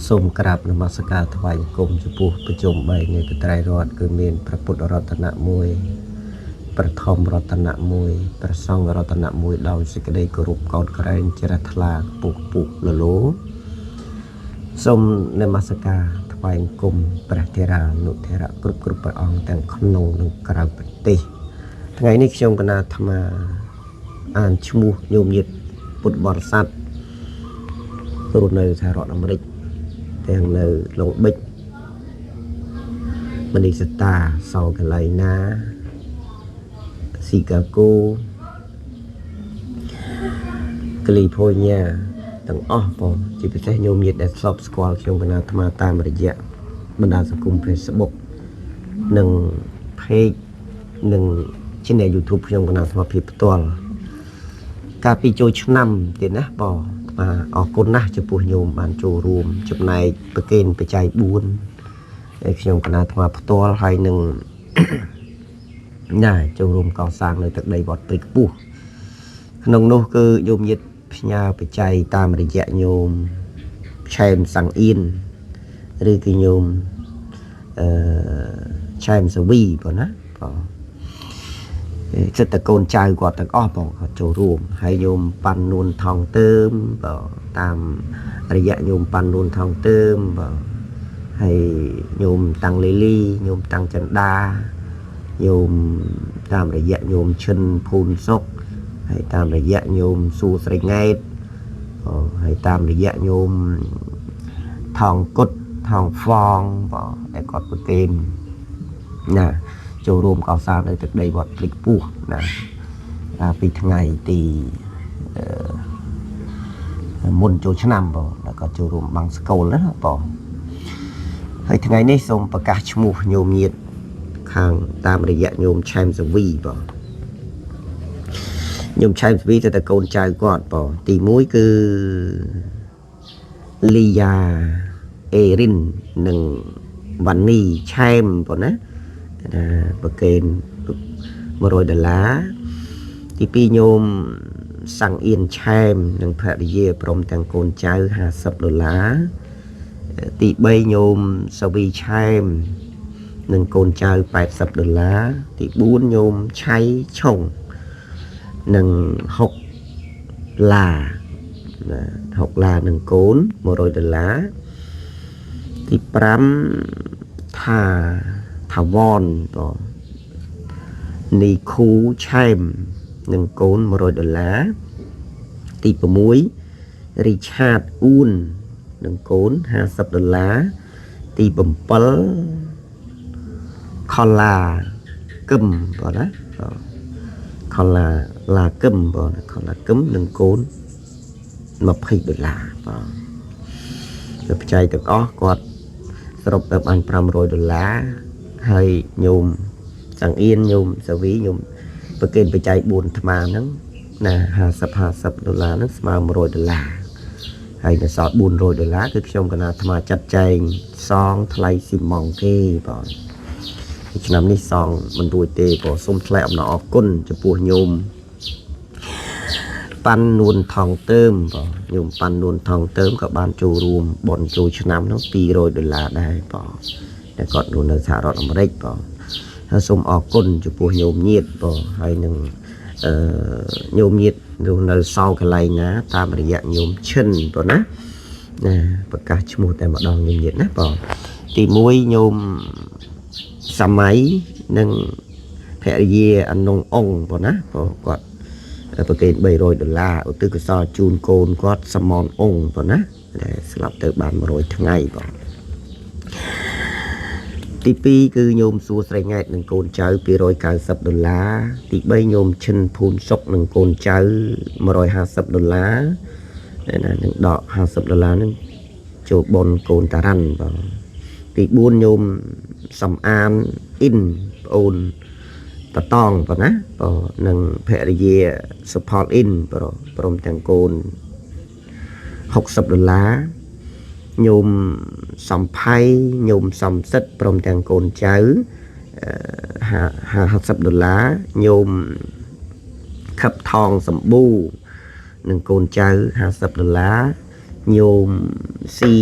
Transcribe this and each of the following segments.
សូមក្រាបនមស្ការថ្វាយបង្គំចំពោះប្រជុំ3នៃបត្រៃរតន៍គឺមានព្រះពុទ្ធរតនៈមួយព្រះធម្មរតនៈមួយព្រះសង្ឃរតនៈមួយដោយសេចក្តីគោរពកោតក្រែងជ្រះថ្លាខ្ពស់ខ្ពស់លលោសូមនមស្ការថ្វាយបង្គំព្រះធេរានុធរៈគ្រប់គ្រប់ព្រះអង្គទាំងក្នុងនិងក្រៅប្រទេសថ្ងៃនេះខ្ញុំកណាអាត្មាអានឈ្មោះញោមញាតិពុទ្ធបរិស័ទរស់នៅសហរដ្ឋអាមេរិកទាំងនៅឡុងបិចមនីសតាសោកលៃណាស៊ីកាហ្គោកាលីហ្វ័រញ៉ាទាំងអស់បងជាពិសេសញោមញាតិដែលធ្លាប់ស្គាល់ខ្ញុំកណាអាត្មាតាមរយៈបណ្ដាញសង្គម Facebook និង Page និង Channel YouTube ខ្ញុំកណាអាត្មាភាពផ្ទាល់កាលពីចូលឆ្នាំទៀតណាបងអាត្មាអរគុណណាស់ចំពោះញោមបានចូលរួមចំណែកប្រគេនបច្ច័យ4ហើយខ្ញុំកណាអាត្មាផ្ទាល់ហើយនឹង ណាចូលរួមកសាងនៅទឹកដីវត្តព្រៃខ្ពស់ក្នុងនោះគឺញោមញាតិផ្ញើបច្ច័យតាមរយៈញោមឆែមសាំងអៀនឬគឺញោមអឺឆែមសវីបងណាបងសិតតកូនចៅគាត់ទាំងអស់បងគាត់ចូលរួមហើយញោមប៉ាន់នួនថងទើមបងតាមរយៈញោមប៉ាន់នួនថងទើមបងហើយញោមតាំងលីលីញោមតាំងចិន្តាញោមតាមរយៈញោមឈិនភូនសុកហើយតាមរយៈញោមសួស្រីង៉ែតហើយតាមរយៈញោមថងគុតថងហ្វងបងដែលគាត់ប្រគេនណាចូលរួមកសាងនៅទឹកដីវត្តភ្លេចពោះណាពីថ្ងៃទីមុនចូលឆ្នាំបងដែលគាត់ចូលរួមបាំងស្កូលណាបងហើយថ្ងៃនេះសូមប្រកាសឈ្មោះញោមញាតខាងតាមរយៈញោមឆែមសវីបងញោមឆែមសវីទៅតែកូនចៅគាត់បងទី1គឺលីយ៉ាអេរិននិងវ៉ានីឆែមបងណាថាប្រគេន100ដុល្លារទី2ញោមសាំងអៀនឆែមនិងភរិយាព្រមទាំងកូនចៅ50ដុល្លារទី3ញោមសវីឆែមនិងកូនចៅ80ដុល្លារទី4ញោមឆៃឆុងនិង6ឡាណា6ឡានិងកូន100ដុល្លារទី5ថាថាវ៉នបងនីខូឆែមនិងកូន100ដុល្លារទី6រីឆាតអ៊ូននិងកូន50ដុល្លារទី7ខឡាកឹមបងណាខឡាឡាកឹមបងខឡាកឹមនិងកូន20ដុល្លារបងទៅបច្ច័យទាំងអស់គាត់សរុបទៅបាន500ដុល្លារហើយញោមសង្អៀនញោមសាវីញោមប្រគេនបច្ច័យ4អាត្មាហ្នឹងណា50 50ដុល្លារហ្នឹងស្មើ100ដុល្លារហើយនៅសល់400ដុល្លារគឺខ្ញុំកណាអាត្មាចាត់ចែងសងថ្លៃស៊ីម៉ងគេបងឆ្នាំនេះសងមិនរួចទេព្រោះសូមថ្លែងអំណរអគុណចំពោះញោមប៉ាន់នួនថងទើមបងញោមប៉ាន់នួនថងទើមក៏បានចូលរួមបន់ចូលឆ្នាំនោះ200ដុល្លារដែរបងតែគាត់នៅសហរដ្ឋអាមេរិកបងហើយសូមអរគុណចំពោះញោមញាតបងហើយនឹងអឺញោមញាតនៅសោកន្លែងណាតាមរយៈញោមឈិនបងណាណាប្រកាសឈ្មោះតែម្ដងញោមញាតណាបងទី1ញោមសម័យនិងភរិយាអនុងអងបងណាបងគាត់ប្រគេន300ដុល្លារឧទ្ទិសកុសលជូនកូនគាត់សមនអងបងណាដែលស្លាប់ទៅបាន100ថ្ងៃបងទី2គឺញោមសួស្រីង៉ែតនិងកូនចៅ290ដុល្លារទី3ញោមឈិនភូនសុកនិងកូនចៅ150ដុល្លារណានឹងដក50ដុល្លារនឹងចូលបុណ្យកូនតារ៉ាន់បងទី4ញោមសំអានអ៊ីនប្អូនតតងបងណាបងនិងភរិយាសុផលអ៊ីនព្រមទាំងកូន60ដុល្លារញោមសំផៃញោមសំសិទ្ធព្រមទាំងកូនចៅ50ដុល្លារញោមខឹបថងសម្បូរនិងកូនចៅ50ដុល្លារញោម ស៊ី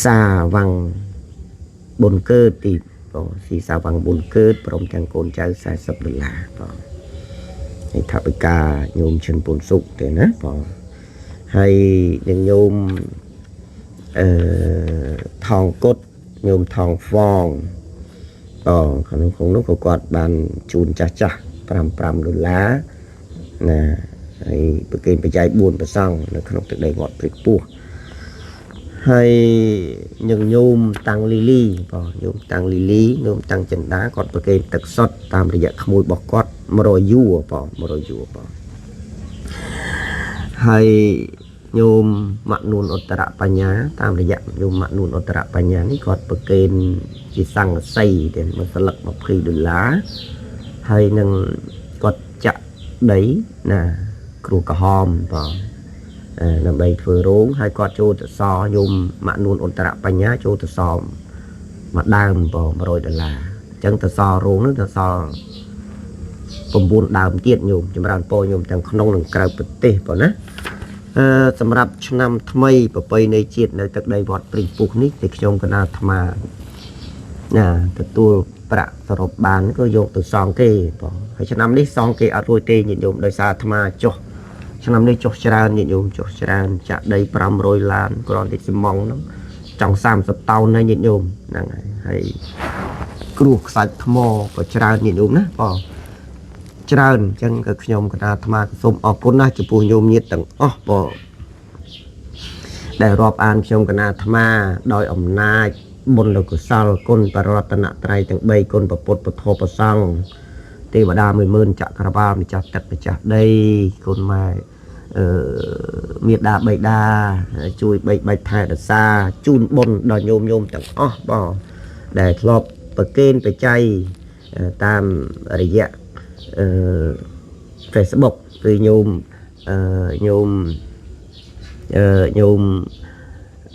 សាវ៉ាំងប៊ុនកើតទីបងស៊ីសាវ៉ាំងប៊ុនកើតព្រមទាំងកូនចៅ40ដុល្លារបងហើយថវិកាញោមឈិនពូនសុកទេណាបងហើយនឹងញោមអឺថងគុតញោមថងហ្វងបងក្នុងក្នុងនោះក៏គាត់បានជូនចាស់ចាស់5 5ដុល្លារណាហើយប្រគេនបច្ច័យ4ប្រសង់នៅក្នុងទឹកដីវត្តព្រៃខ្ពស់ហើយនឹងញោមតាំងលីលីបងញោមតាំងលីលីញោមតាំងចិន្តាគាត់ប្រគេនទឹកសុទ្ធតាមរយៈក្មួយរបស់គាត់100យួរបង100យួរបងហើយញោមម៉ាក់នួនឧត្តរបញ្ញាតាមរយៈញោមម៉ាក់នួនឧត្តរបញ្ញានេះគាត់ប្រគេនជាសង្កសីទេមួយស្លឹក20ដុល្លារហើយនឹងគាត់ចាក់ដីណាគ្រូក្រហមបងដើម្បីធ្វើរោងហើយគាត់ចូលទៅសញោមម៉ាក់នួនឧត្តរបញ្ញាចូលទៅសមួយដើមបង100ដុល្លារអញ្ចឹងទៅសរោងនោះទៅស9ដើមទៀតញោមចម្រើនពរញោមទាំងក្នុងនិងក្រៅប្រទេសបងណាអឺសម្រាប់ឆ្នាំថ្មីប្រពៃណីជាតិនៅទឹកដីវត្តព្រៃពុះនេះទីខ្ញុំកណាអាត្មាណាទទួលប្រាក់សរុបបានក៏យកទៅសងគេបងហើយឆ្នាំនេះសងគេអត់រួចទេញាតិញោមដោយសារអាត្មាចុះឆ្នាំនេះចុះច្រើនញាតិញោមចុះច្រើនចាក់ដី500ឡានគ្រាន់តែស៊ីម៉ងហ្នឹងចង់30តោនហើយញាតិញោមហ្នឹងហើយហើយគ្រោះខ្សាច់ថ្មក៏ច្រើនញាតិញោមណាបងច្រើនអញ្ចឹងក៏ខ្ញុំកណាអាត្មាក៏សូមអរគុណណាស់ចំពោះញោមញាតិទាំងអស់បងដែលរាប់អានខ្ញុំកណាអាត្មាដោយអំណាចបុណ្យកុសលគុណបរតនត្រ័យទាំង3គុណពពុទ្ធពធប្រសង្ឃទេវតា10000ចក្រវាលម្ចាស់ទឹកម្ចាស់ដីគុណម៉ែអឺមេដាបៃតាជួយបីបាច់ថែរក្សាជូនបុណ្យដល់ញោមញោមទាំងអស់បងដែលធ្លាប់ប្រគេនបច្ច័យតាមរយៈអឺ Facebook គឺញោមអឺញោមអឺញោម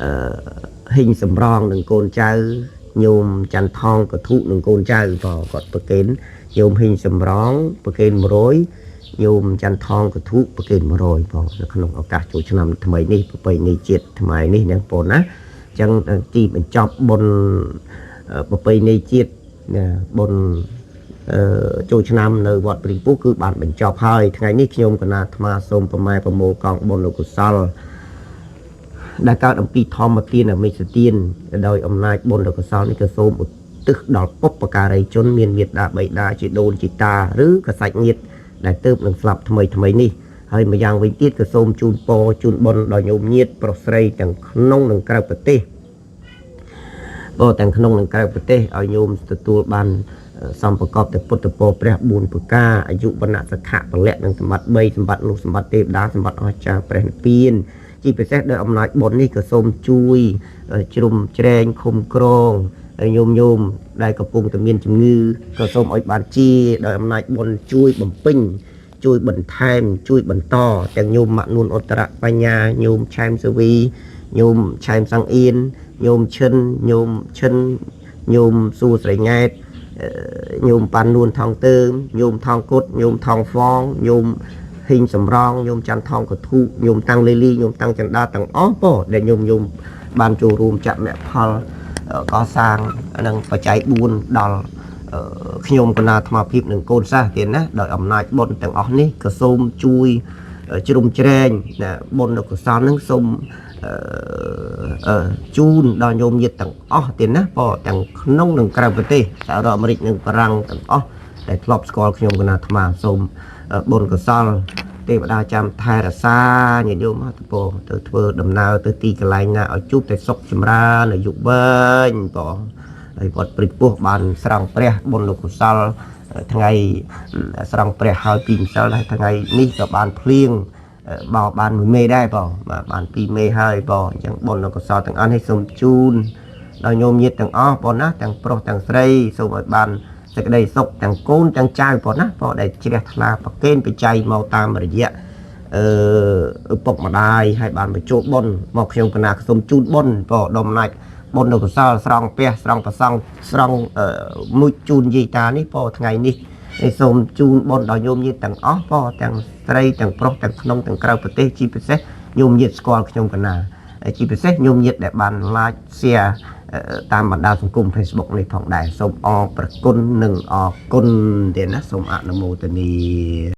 អឺហ៊ីងសំរងនឹងកូនចៅញោមច័ន្ទថងកធុនឹងកូនចៅបងគាត់ប្រគេនញោមហ៊ីងសំរងប្រគេន100ញោមច័ន្ទថងកធុប្រគេន100បងនៅក្នុងឱកាសចូលឆ្នាំថ្មីនេះប្រពៃណីជាតិថ្មីនេះណាបងណាអញ្ចឹងទីបញ្ចប់បុណ្យប្រពៃណីជាតិណាបុណ្យចូលឆ្នាំនៅវត្តព្រីពុះគឺបានបញ្ចប់ហើយថ្ងៃនេះខ្ញុំកណាអាត្មាសូមប្រម៉ែប្រមូលកងបុណ្យកុសលដែលកើតអំពីធម្មទានអមិសទានដោយអំណាចបុណ្យកុសលនេះក៏សូមឧទ្ទិសដល់បុព្វការីជនមានមេត្តាបិតាជាដូនជាតាឬក៏សាច់ញាតិដែលទើបនឹងស្លាប់ថ្មីថ្មីនេះហើយម្យ៉ាងវិញទៀតក៏សូមជូនពរជូនបុណ្យដល់ញោមញាតិប្រុសស្រីទាំងក្នុងនិងក្រៅប្រទេសបើទាំងក្នុងនិងក្រៅប្រទេសឲ្យញោមទទួលបានសំប្រកបតែពុទ្ធពរព្រះ4ប្រការអាយុវណ្ណៈសុខៈពលៈនិងសម្បត្តិ3សម្បត្តិនោះសម្បត្តិទេវតាសម្បត្តិអស្ចារ្យព្រះនិព្វានជាពិសេសដោយអំណាចបុណ្យនេះក៏សូមជួយជ្រុំជ្រែងឃុំក្រងញោមញោមដែលកំពុងតែមានជំងឺក៏សូមឲ្យបានជាដោយអំណាចបុណ្យជួយបំពេញជួយបន្ថែមជួយបន្តទាំងញោមម៉ាក់នួនឧត្តរបញ្ញាញោមឆែមសវីញោមឆែមសង្អៀនញោមឈិនញោមឈិនញោមសួស្រីង៉ែតញោមប៉ាន់នួនថងទើមញោមថងគុតញោមថងហ្វងញោមហ៊ីងសំរងញោមច័ន្ទថងកធុញោមតាំងលីលីញោមតាំងចន្ទាទាំងអស់ពោដែលញោមញោមបានចូលរួមចាក់មគ្គផលកសាងនិងបច្ច័យ4ដល់ខ្ញុំកណាអាត្មាភាពនិងកូនសាសទៀតណាដោយអំណាចបុណ្យទាំងអស់នេះក៏សូមជួយជ្រុំជ្រែងណាបុណ្យកុសលនឹងសូមជូនដល់ញោមញាតិទាំងអស់ទៀតណាពោទាំងក្នុងនិងក្រៅប្រទេសសហរដ្ឋអាមេរិកនិងបារាំងទាំងអស់ដែលធ្លាប់ស្គាល់ខ្ញុំកណាអាត្មាសូមបុណ្យកុសលទេវតាចាំថែរក្សាញាតិញោមអត់ពោទៅធ្វើដំណើរទៅទីកន្លែងណាឲ្យជួបតែសុខចម្រើនអាយុវែងបងហើយវត្តព្រៃពោះបានស្រង់ព្រះបុណ្យកុសលថ្ងៃស្រង់ព្រះហើយពីម្សិលហើយថ្ងៃនេះក៏បានភ្លៀងបោបានមួយមេដែរបងបាទបានពីរមេហើយបងអញ្ចឹងបុណ្យកុសលទាំងអស់នេះសូមជូនដល់ញោមញាតិទាំងអស់បងណាទាំងប្រុសទាំងស្រីសូមឲ្យបានសេចក្តីសុខទាំងកូនទាំងចៅបងណាបងដែលជ្រះថ្លាប្រគេនបច្ច័យមកតាមរយៈអឺឪពុកម្ដាយហើយបានបញ្ចូលបុណ្យមកខ្ញុំកណាសូមជូនបុណ្យបងដំណាច់បុណ្យកុសលស្រង់ពះស្រង់ប្រសង់ស្រង់មួយជូនយាយតានេះបងថ្ងៃនេះសូមជូនបុណ្យដល់ញោមញាតិទាំងអស់បងទាំងស្រីទាំងប្រុសទាំងក្នុងទាំងក្រៅប្រទេសជាពិសេស ញោមញាតស្គាល់ខ្ញុំកណាជាពិសេសញោមញាតដែលបាន like share តាមបណ្ដាញសង្គម Facebook នេះផងដែរសូមអរប្រគុណនិងអរគុណទៀតណាសូមអនុមោទនា។